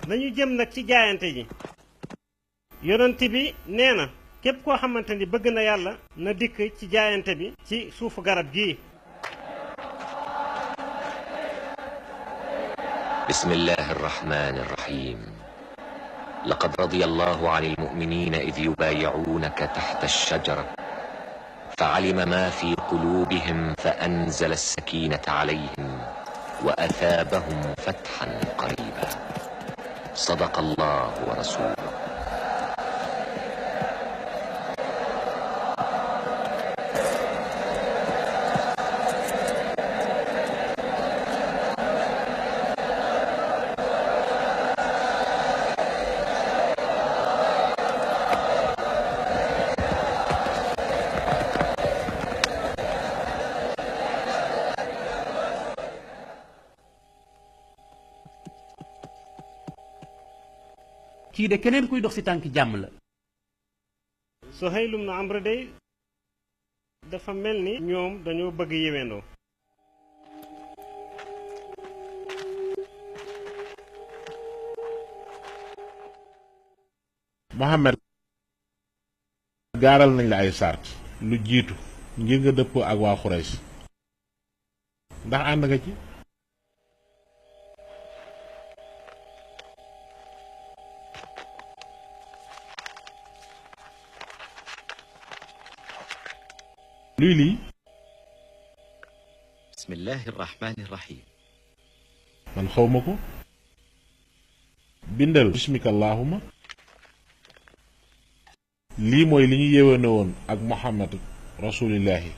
nañu jëm nag ci jaayante ji yonent bi nee na képp koo xamante ni bëgg na yàlla na dikk ci jaayante bi ci suufu garab gii. bismillahi arrahmani arrahim laqad radiya allahu an almu'minina id yubayi'unaka tahta ash-shajara fa'alima ma fi qulubihim fa anzala as-sakinata alayhim wa athabahum fathan qariba sadaqa allahu wa rasuluhu. kii de keneen kuy dox ci tànki jàmm la. Suhayl ibn Amr de dafa mel ni ñoom dañoo bëgg yéwénoo. Mohamed gaaral nañ la ay sart lu jiitu ngir nga dëppoo ak waa Xurays ndax ànd nga ci. luy lii. bismillahi arrahmani arrahim. man xawma ko. bindal bismika allahumma. lii mooy li ñu yéwéne woon ak Muhammad rasulillahi.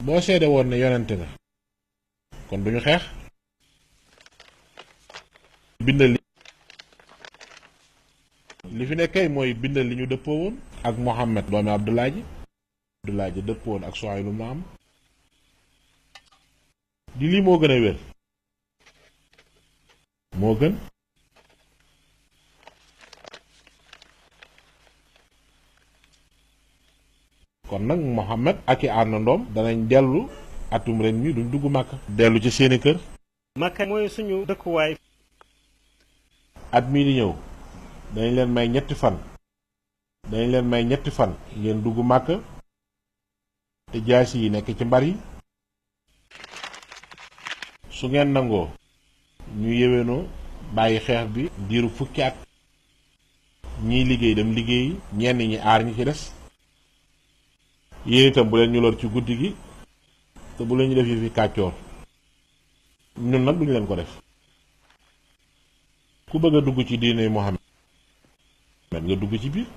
boo seede woon ne yonente nga kon duñu xeex. bindal li fi nekkay mooy bindal li ñu dëppoo woon ak Muhammad doomi Abdullahi dëppoo woon ak Suhayl ibn Amr. di lii moo gën a wér. moo gën. kon nag Muhammad ak i àndandoom danañ dellu atum ren mi duñ dugg Màkka. dellu ci seeni kër. Màkka mooy suñu dëkkuwaay. at mii di ñëw dañ leen may ñetti fan ngeen dugg Màkka te jaasi yi nekk ci mbar yi. su ngeen nangoo ñu yéwénoo bàyyi xeex bi diiru fukki at ñiy liggéey dem liggéeyi ñenn ñi aar ñi ci des. yéen itam bu leen ñu lor ci guddi gi te bu leen ñu def yi fi kàccoor ñun nag duñu leen ko def. ku bëgg a dugg ci diine Muhammad nga dugg ci biir.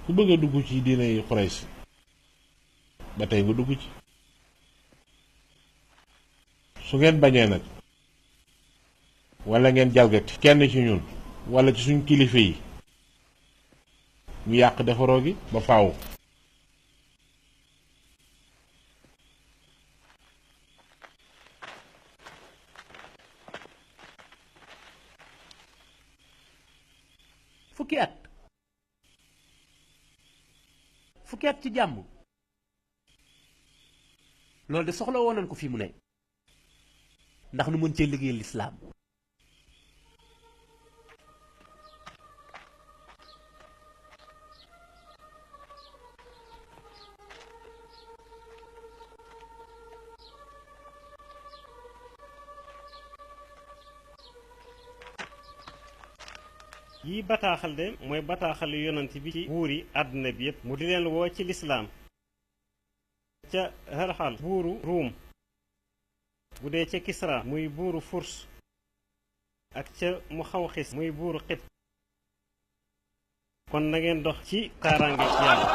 ku bëgg a dugg ci diine yi Quraysh ba tey nga dugg ci. su ngeen bañee nag wala ngeen jalgati kenn ci ñun wala ci suñ kilifa yi ñu yàq defaroo gi ba faaw. fukki at ci jàmm loolu de soxla woon nañ ko fi mu ne ndax nu mën cee liggéeyal lislaam. yii bataaxal de mooy bataaxal yonent bi ci buuri àdduna bi yépp mu di leen woo ci lislaam. ca Herxal buuru Ruum, bu dee ca Kisra muy buuru Furs, ak ca Muxawxis muy buuru Xipt. kon na ngeen dox ci kaaraange ci yàlla.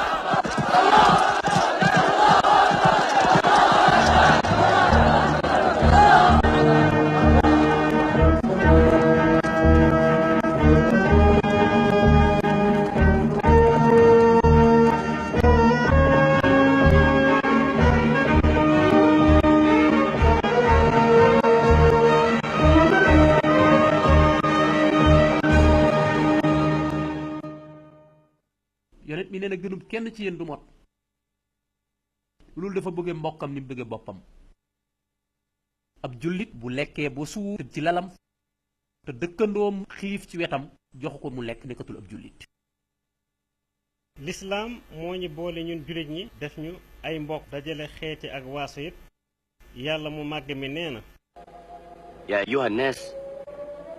yonent mi nee na gënul kenn ci yéen du mot loolu dafa bëgge mbokkam ni mu bëgge boppam. ab jullit bu lekkee ba suur ci lalam te dëkkandoom xiif ci wetam joxu ko mu lekk nekkatul ab jullit. lislaam moo ñu boole ñun jullit ñi def ñu ay mbokk dajale xeeti ak waaso yépp yàlla mu màgg mi nee na يا أيها الناس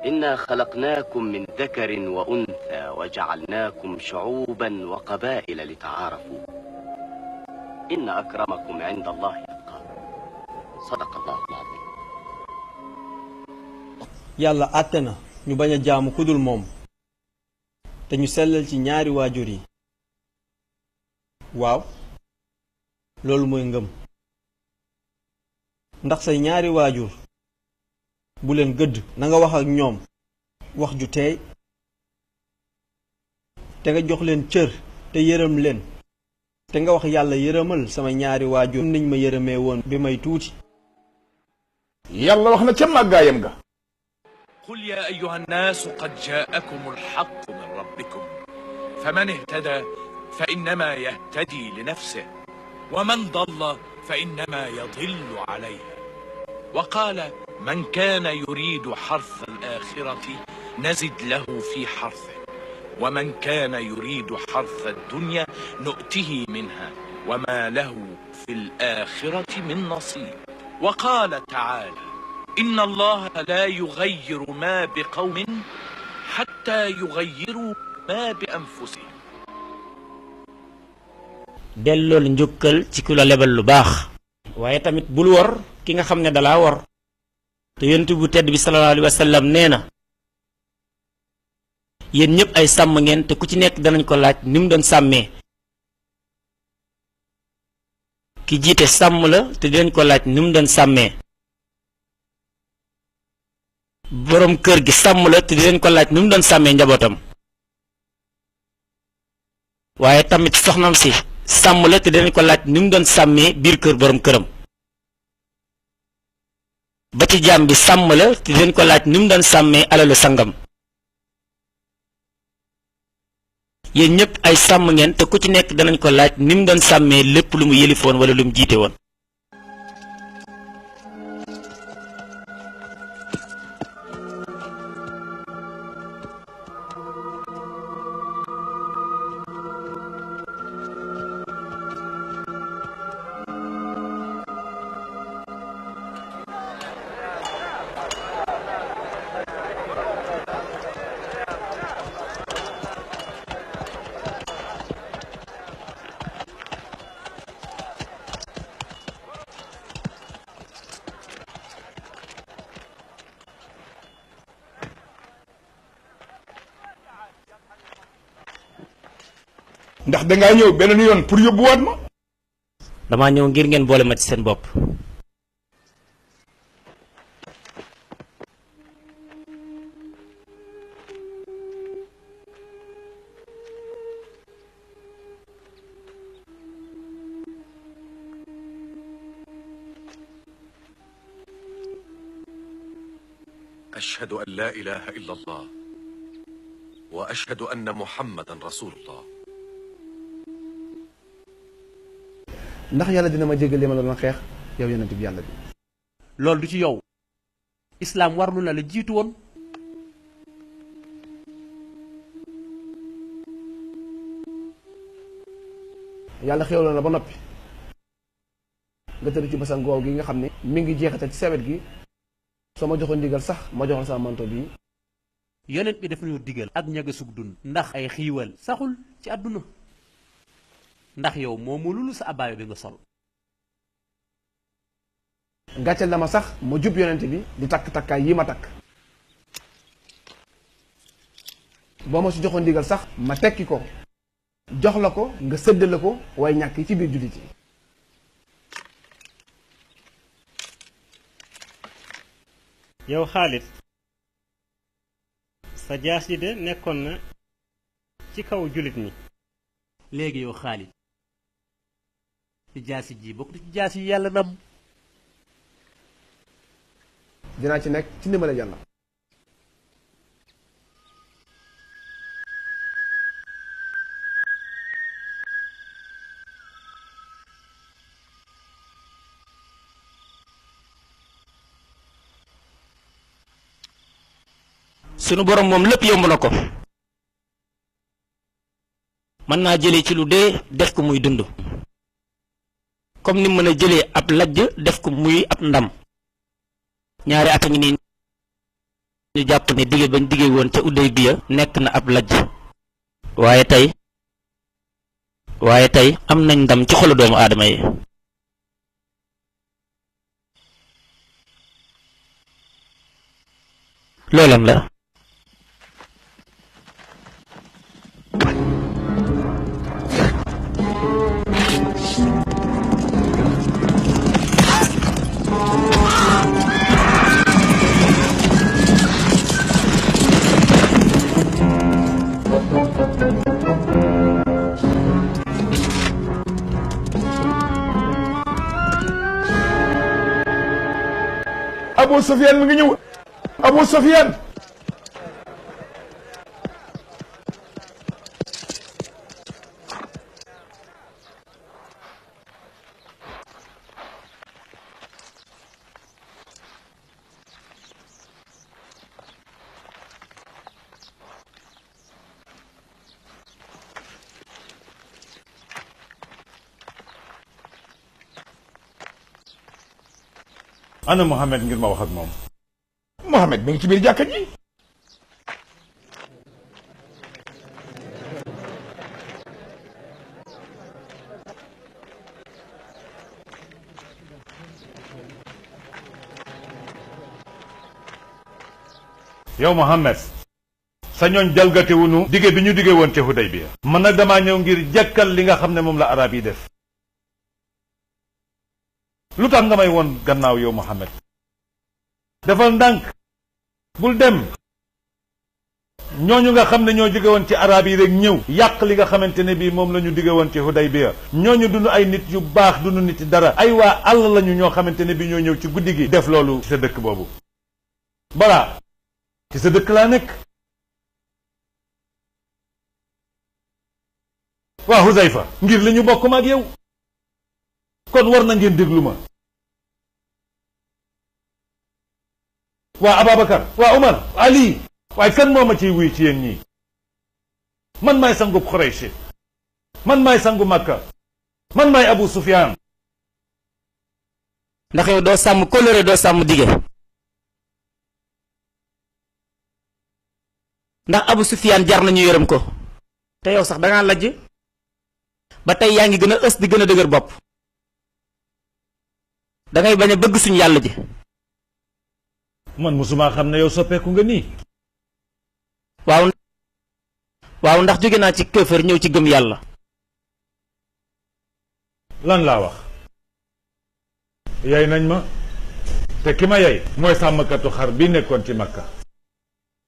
إنا خلقناكم من ذكر وأنثى وجعلناكم شعوبا وقبائل لتعارفوا إن أكرمكم عند الله أتقاكم صدق الله العظيم. yàlla àtte na ñu bañ a jaamu kudul moom te ñu sellal ci ñaari waajur yi. waaw loolu mooy ngëm. ndax say ñaari waajur bu leen gëdd na nga wax ak ñoom wax ju teey te nga jox leen cër te yërëm leen te nga wax yàlla yërëmal sama ñaari waajur niñ ma yërëmee woon bi may tuuti. yàlla wax na ca màggaayam ga قل يا أيها الناس قد جاءكم الحق من ربكم فمن اهتدى فإنما يهتدي لنفسه ومن ضل فإنما يضل عليها وقال من كان يريد حرث الآخرة نزد له في حرثه ومن كان يريد حرث الدنيا نؤته منها وما له في الآخرة من نصيب وقال تعالى إن الله لا يغير ما بقوم حتى يغيروا ما بأنفسهم. dellool njukkal ci ku la lebal lu baax waaye tamit bul wor ki nga xam ne dalaa wor te yonent bu tedd bi sallallahu alayhi wa sallam nee na yéen ñëpp ay sàmm ngeen te ku ci nekk danañ ko laaj ni mu doon sàmmee ki jiite sàmm la te dinañ ko laaj ni mu doon sàmmee boroom kër gi sàmm la te dinañ ko laaj ni mu doon sàmmee njabootam waaye tamit soxnam si sàmm la te dinañ ko laaj ni mu doon sàmmee biir kër boroom këram ba ci jaam bi sàmm la te dinañ ko laaj ni mu doon sàmmee alalu sangam yéen ñëpp ay sàmm ngeen te ku ci nekk danañ ko laaj ni mu doon sàmmee lépp lu mu yëlifoon wala lu mu jiite woon. ndax dangaa ñëw beneen yoon pour yóbbuwaat ma dama ñëw ngir ngeen boole ma ci seen bopp. أشهد أن لا إله إلا الله وأشهد أن محمدا رسول الله. ndax yàlla dina ma jéggal li ma doon xeex yow yonent bi yàlla bi. loolu du ci yow islaam warlu na la jiitu woon. yàlla xéwloon na ba noppi nga tëdd ci basan goow gi nga xam ne mi ngi jeexate ci sawet gi soo ma joxoon ndigal sax ma joxoon sama manto bi. yonent bi daf ñu digal ak ñaga sug dund ndax ay xiiwal saxul ci àdduna ndax yow moomu lulu sa abaayo bi nga sol. gàcceel na ma sax ma jub yonent bi di takk takkaay yi ma takk boo ma si joxoon ndigal sax ma tekki ko jox la ko nga sëddale ko waaye ñàkk yi ci biir jullit yi. yow Xaalid sa jaas yi de nekkoon na ci kaw jullit ñi. léegi yow Xaalid ci jaasi ji bokk ci jaasi yi yàlla nam. dinaa ci nekk ci ndimbal yàlla. sunu borom moom lépp yomb na ko mën naa jëlee ci lu dee def ko muy dund comme ni mën a jëlee ab lajj def ko muy ab ndam ñaari at a ngi nii ñu jàpp ne dige bañ dige woon ca Hudaybiya nekk na ab lajj waaye tey am nañ ndam ci xolu doomu aadama yi loolan la Abu Sufyan mi ngi ñëw Abu Sufyan ana Mohamed ngir ma wax ak moom. Mohamed mi ngi ci biir jàkka ji. yow Mohamed sa ñooñ jalgate wunu dige bi ñu dige woon ca Hudaybiya. man nag damaa ñëw ngir jàkkal li nga xam ne moom la arab yi def. lu tax nga may woon gannaaw yow Mohamed defal ndànk bul dem ñooñu nga xam ne ñoo jóge woon ci arab yi rek ñëw yàq li nga xamante ne bii moom la ñu dige woon ci Hudaybiya ñooñu duñu ay nit yu baax duñu nit dara ay waa àll lañu ñoo xamante ne bii ñoo ñëw ci guddi gi def loolu ci sa dëkk boobu balaa ci sa dëkk laa nekk waa Huzayfa ngir li ñu bokk ma ak yow kon war na ngeen déglu ma waa Ababacar waa Umar Ali waaye kan moo ma ciy wuy ci yéen ñii man maay sangu Quraysh man maay sangu Makka man maay Abu Sufyaan ndax yow doo sàmm kóllëre doo sàmm dige ndax Abu Sufyaan jar nañu yërëm ko te yow sax dangaa lajj ba tey yaa ngi gën a ës di gën a dëgër bopp dangay bañ a bëgg suñu yàlla ji man musuma xam ne yow soppeeku nga nii waaw ndax jóge naa ci kéefër ñëw ci gëm yàlla lan laa wax yay nañ ma te ki ma yey mooy sàmmkatu xar bi nekkoon ci Makka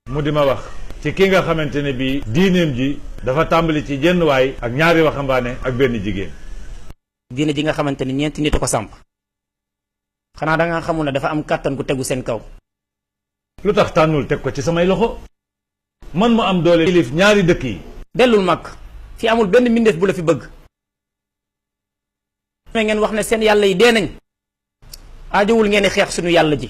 mu di ma wax ci ki nga xamante ne bii diineem ji dafa tàmbali ci jenn waay ak ñaari waxambaane ak benn jigéen diine ji nga xamante ni ñeenti nit a ko samp xanaa dangaa xamul ne dafa am kàttan gu tegu seen kaw lu tax tànnul teg ko ci samay loxo man mu am doole ilif ñaari dëkk yi dellul mag fi amul benn mbindeef bu la fi bëgg ngeen wax ne seen yàlla yi dee nañ aajowul ngeen xeex suñu yàlla ji